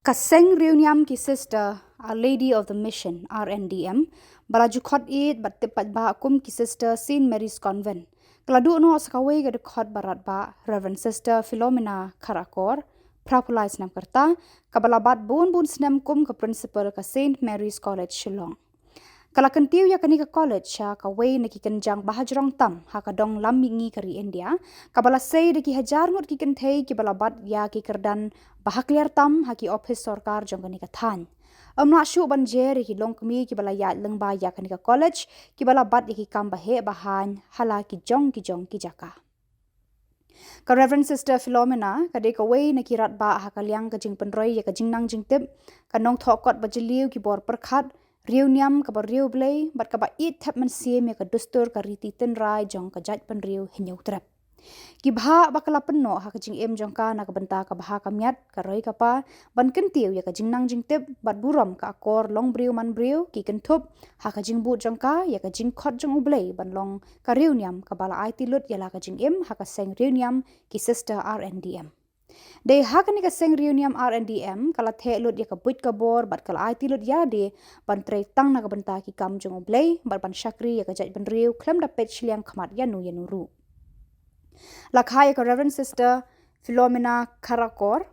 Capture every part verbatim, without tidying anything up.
Ka seng riewniam ki Sister Our Lady of the Mission, R N D M, ba la ju khot ïeit bad tip paidbah kum ki Sister Saint Mary's Convent, ka la duh noh sa kawei ka dkhot ba radbah, Reverend Sister Philomena Kharakor, phra phew lai snem ka rta, kaba la bat bun bun snem kum ka principal ka Saint Mary's College Shillong. Ka la kyntiew ïa kane ka college sha kawei na ki kynjang ba hajrong tam ha ka dong lam mihngi ka ri India, kaba la sei da ki hajar ngut ki kynthei kiba la bat ïa ki kyrdan ba hakliar tam ha ki ophis sorkar jong kane ka thaiñ. Ym lah shuh ban jer ïa ki longkmie kiba la ïaid lyngba ïa kane ka college, kiba la bat ïa ki kam ba heh ba haiñ ha la ki jong ki jong ki jaka. Ka Reverend Sister Philomena ka dei kawei na ki radbah ha ka liang ka jingpynroi ïa ka jingnang jingtip, ka nongthoh kot ba jylliew ki bor pyrkhat, riewniam kaba riewblei bad kaba ïeit thep mynsiem ïa ka dustur ka riti tynrai jong ka jaitbynriew Hynñiewtrep. Ki bhah ba ka la pynnoh ha ka jingim jong ka na ka bynta ka bha ka miat, ka roi ka par, ban kyntiew ïa ka jingnang jingtip bad burom ka akor longbriew manbriew, ki kynthup ha ka jingbud jong ka ïa ka jingkhot jong U Blei ban long ka riewniam kaba la aiti lut ïa la ka jingim ha ka seng riewniam ki Sister R N D M. Dei ha kane ka seng riewniam R N D M ka la theh lut ïa ka buit ka bor bad ka la aiti lut ïa lade ban trei tang na ka bynta ki kam jong U Blei bad ban shakri ïa ka jaitbynriew khlem da peit shiliang khmat ïano ïano ruh. La kha ïa ka Reverend Sister Philomena Kharakor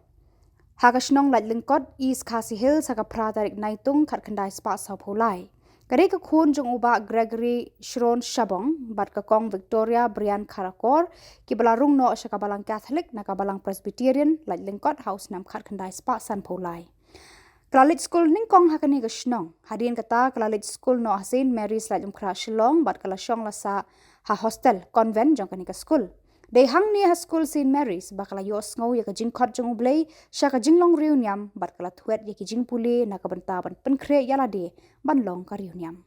ha ka shnong Laitlyngkot, East Khasi Hills, ha ka phra tarik Naitung, khatkhyndai spah sawphew lai. Ka dei ka khun jong u Bah Gregory Shron Shabong bad ka Kong Victoria Brian Kharakor, kiba la rung noh sha ka Balang Catholic na ka Balang Presbyterian Laitlyngkot ha u snem khatkhyndai spah sanphew lai. Ka la leit skul nyngkong ha kane ka shnong. Hadien kata ka la leit skul noh ha Saint Mary's Laitumkhrah Shillong bad ka la shong la sah ha hostel convent jong kane ka skul. Dei hangne ha skul Saint Mary's ba ka la ïohsngew ïa ka jingkhot jong U Blei sha ka jinglong riewniam bad ka la thwet ïa ki jingpule na ka bynta ban pynkhreh ïa lade ban long ka riewniam.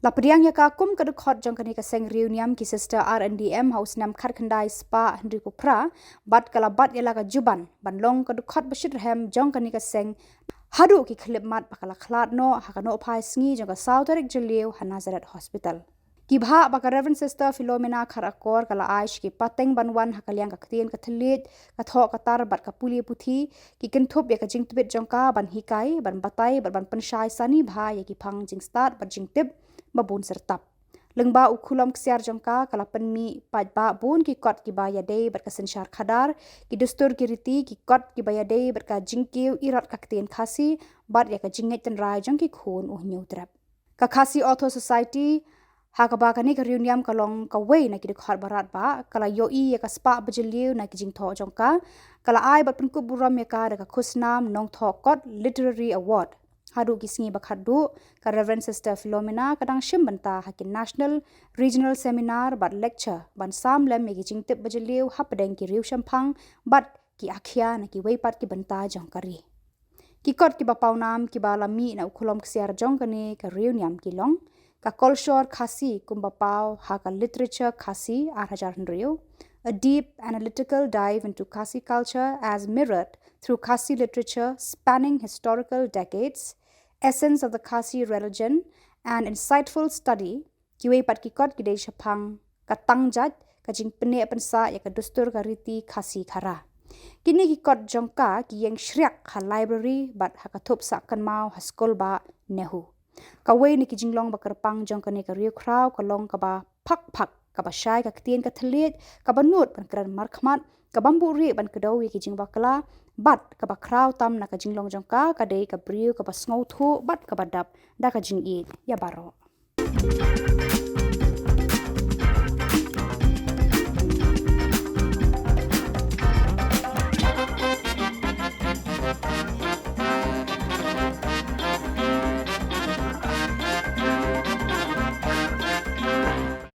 La pdiang ïa ka kum ka dkhot jong kane ka seng riewniam ki Sister R N D M ha u snem khatkhyndai spah hynriewphew phra bad ka la bat ïa la ka juban ban long ka dkhot ba shitrhem jong kane ka seng haduh ki khyllipmat ba ka la khlad noh ha ka nohphai sngi jong ka saw tarik Jylliew ha Nazareth Hospital. Ki bhah ba ka Reverend Sister Philomena Kharakor ka la ai sha ki pateng ban wan ha ka liang ka ktien ka thylliej, ka thoh ka tar bad ka pule puthi, ki kynthup ïa ka jingtbit jong ka ban hikai, ban batai bad ban pynshai sani bha ïa ki phang jingstad bad jingtip ba bun syrtap. Lyngba u khulom ksiar jong ka ka la pynmih paidbah bun ki kot kiba ïadei bad ka synshar khadar, ki dustur ki riti, ki kot kiba ïadei bad ka jingkiew irat ka ktien Khasi bad ïa ka jingngeit tynrai jong ki khun u Hynñiewtrep. Ka Khasi Author Society, ha kaba kane ka riewniam ka long kawei na ki dkhot ba radbah, ka la ïohi ïa ka spah ba jylliew na ki jingthoh jong ka, ka la ai bad pynkup burom ïa ka da ka khusnam Nongthoh Kot Literary Award. Haduh ki sngi ba khatduh, ka Reverend Sister Philomena ka dang shim bynta ha ki national, regional seminar bad lecture ban sam lem ïa ki jingtip ba jylliew hapdeng ki riewshemphang bad ki akhia na kiwei pat ki bynta jong ka ri. Ki kot kiba pawnam kiba la mih na u khulom ksiar jong kane ka riewniam ki long ka Kolshor Khasi kumba paw ha ka literature Khasi ar hajar hynriew, a deep analytical dive into Khasi culture as mirrored through Khasi literature spanning historical decades, essence of the Khasi religion, an insightful study, kiwei pat ki kot ki dei shaphang ka tang jait, ka jingpynneh pynsah ïa ka dustur ka riti Khasi Khara. Kine ki kot jong ka ki ïeng shriak ha library bad ha ka thup sah kynmaw ha skul bah NEHU. Kawei na ki jinglong ba kyrpang jong kane ka riewkhraw ka long kaba phak phak, kaba shai ka ktien ka thylliej, kaba nud ban kren markhmat, kaba ym buhrieh ban kdew ïa ki jingbakla, bad kaba khraw tam na ka jinglong jong ka ka dei ka briew kaba sngewthuh bad kaba dap da ka jingïeit ïa baroh.